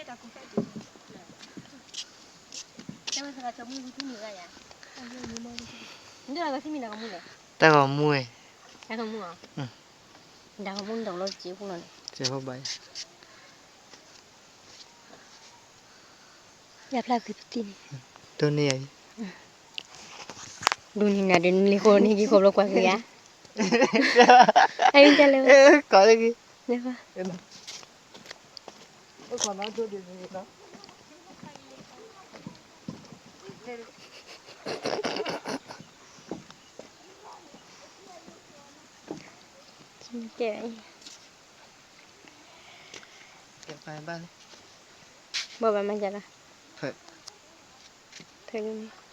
တၢ်ဂီၤမူဝဲ, တၢ်ဂီၤမူန့ၣ်, ယဖျါကွံာ်ပတံၢ်န့ၣ်, ဒိးန့ၢ်ယၤ, ဒိးန့ၢ်နၤဒီးနလံၤဃိန့ၢ်က့ၤဃိဘျီကွၢ်က့ၤယၤ, အံၤတလဲၣ်, ကိးလၢက့ၤ, ကဲ, ဘၣ်ဘၣ်မၤယၤလီၤ, ဖဲန့ၣ်